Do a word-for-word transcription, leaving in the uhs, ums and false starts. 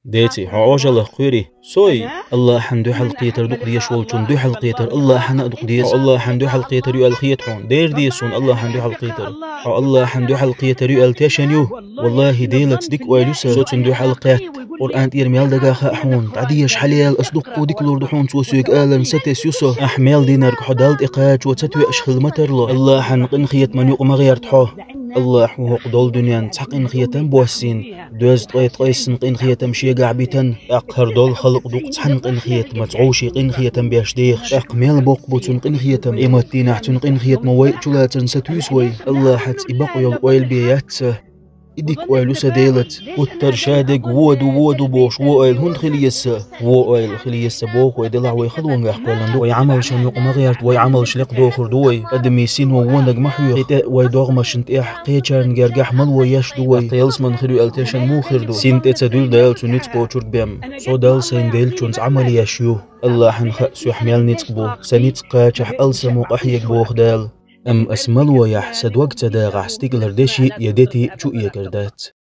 Деций, хьо Ӏожаллах кхоьрий? Сой, Аллахьан дуьхьал кхетар дукха дезаш волчун дуьхьал кхетар Аллахьана а дукха деза. Хьо Аллахьан дуьхьал кхетар ю аьлла хета хьуна? Дера деза суна Аллахьан дуьхьал кхетар. Хьо Аллахьан дуьхьал кхетар ю аьлла тешна ю? Валлахьи, Делаца дика ойла ю сан. Со цун дуьхьал кхетта. Къуръан тӀера мел дага хаьа хьуна. ДӀадеша хьалъяла, ас дуккха дика лур ду хьуна цо соьга аларна сатесса ю со. Ахь мел динарг хьо Далла тӀе кхачо ца тоьаш хила ма тарло. Аллахьан къинхетаман юкъа ма гӀерта хьо. Аллахь ву хӀокху долу дуьненна цхьа къинхетам боссийна, доьзткъе ткъайсна къинхетам шегахь битина, тӀаккха хӀара долу халкъ дукха цхьана къинхетамца, гӀовшийн къинхетам беш дехаш. ТӀаккха мел боккха бу цуьнан къинхетам? Къематдийнахь цуьнан къинхетамо вай а чулацарна сатуьйсу вай. Аллахьаца и бакъо йолу ойла бен яц сан. И дика ойла ю сан Делаца. Гуттар шадерг вон ду, вон ду бохуш, вон ойла хӀунда хила еза сан? Вон ойла хила еза сан боху вай, делахь вай халонгахь кхоьллина ду. Вай Ӏамалшна юкъа ма гӀерта, вай Ӏамалш лекха дохур ду вай. Адамийн сино вониг ма хьоьху. И тӀе вай догӀмашна тӀехь кхечарна гергахь мало еш ду вай. ТӀаккха ялсамани хир ю аьлла тешна муха хир ду? Син тӀе ца дуьллу Дала цу ницкъ кхочург бен. Со Далла сайна деллачунца Ӏамал еш ю. Аллахьана хаьа соьх мел ницкъ бу. Сан ницкъ кхачахь алсамо къахьега боху Дала. Амма ас мало яхь, сан дог ца дагӀахь, стигалара деши я дети чу эгар дац.